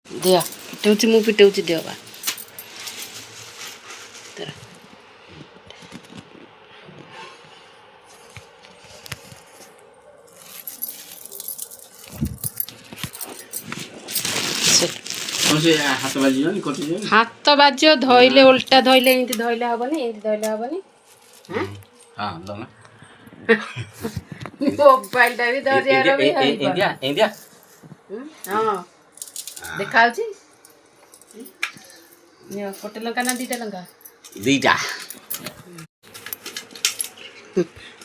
ଦିଅ, ପିଟଉଛି, ମୁଁ ପିଟଉଛି, ଦିଅ ବା। ଧର। ସେ କଣ ସେ ହାତ ବାଜିବନି, କଟିଯିବନି? ହାତ ବାଜିବ, ଧଇଲେ ଓଲଟା ଧଇଲେ, ଏମିତି ଧଇଲେ ହବନି, ଏମିତି ଧଇଲେ ହବନି। ହଁ, ଦନା। ମୋବାଇଲଟା ବି ଧରିବାର ବି। ଏମିତିଆ ଏମିତିଆ। ହଁ, ଦେଖାଯାଉଛି। ନିଅ, ଗୋଟେ ଲଙ୍କା ନା ଦିଟା ଲଙ୍କା? ଦିଟା।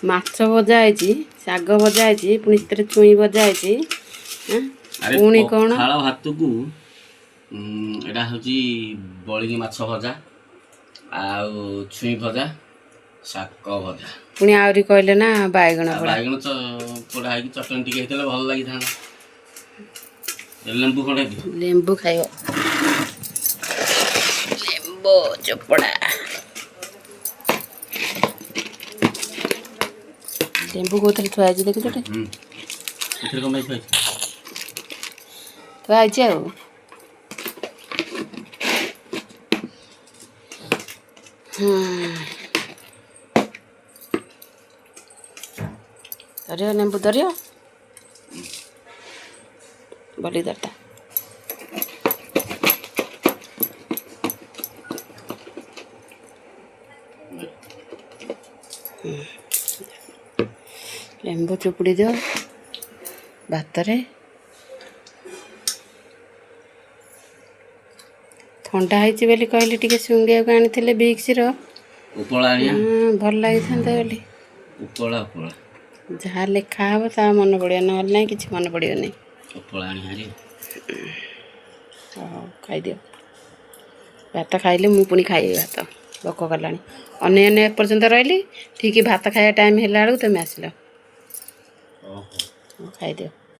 ମାଛ ଭଜା ହେଇଛି, ଶାଗ ଭଜା ହେଇଛି, ପୁଣି ସେଥିରେ ଛୁଇଁ ଭଜା ହେଇଛି। ଆଁ? ଆରେ, ପୁଣି କ'ଣ? ପଖାଳ ଭାତକୁ ଏଇଟା ହେଉଛି ବଳିଙ୍ଗି ମାଛ ଭଜା ଆଉ ଛୁଇଁ ଭଜା, ଶାଗ ଭଜା। ପୁଣି ଆହୁରି କହିଲେ ନା ବାଇଗଣ ଆଉ ପୋଡ଼ା। ବାଇଗଣ ପୋଡ଼ା ହେଇକି ଚଟଣି ଟିକେ ହେଇଥିଲେ ଭଲ ଲାଗିଥାନ୍ତା। ଲେମ୍ବୁ ଖଣ୍ଡେ ଦିଅ। ଲେମ୍ବୁ ଖାଇବ? ଲେମ୍ବୁ ଚୋପଡ଼ା। ଲେମ୍ବୁ କୋଉଥିରେ ଥୁଆ ହେଇଛି ଦେଖିଛୁ ଟି? ହୁଁ, ଏଥିରେ କ'ଣ ପାଇଁ ଥୁଆ ହେଇଛି? ଥୁଆ ହେଇଛି ଆଉ। ଧରିବ, ଲେମ୍ବୁ ଧରିବ ବୋଲି ଧରିତା। ଲେମ୍ବୁ ଚୁପୁଡ଼ି ଦିଅ ଭାତରେ। ଥଣ୍ଡା ହେଇଛି ବୋଲି କହିଲି, ଟିକେ ଶୁଙ୍ଘିବାକୁ ଆଣିଥିଲେ ଭିକ୍ସର। ଉପଳା ଆଣିବା। ଭଲ ଲାଗିଥାନ୍ତା ବୋଲି। ଉପଳା, ଉପଳା। ଯାହା ଲେଖା ହବ ତାହା ମନେ ପଡ଼ିବ, ନହେଲେ ନାହିଁ କିଛି ମନେ ପଡ଼ିବନି। ଉପଳା ଆଣି ହାରି। ହଉ, ଖାଇଦିଅ ଭାତ। ଖାଇଲେ ମୁଁ ପୁଣି ଖାଇବି ଭାତ, ଭୋକ କଲାଣି। ଅନେଇ ଅନେଇ ଏପର୍ଯ୍ୟନ୍ତ ରହିଲି, ଠିକ୍ ଭାତ ଖାଇବା ଟାଇମ୍ ହେଲା ବେଳକୁ ତୁମେ ଆସିଲ। ଓହୋ। ହଉ, ଖାଇଦିଅ।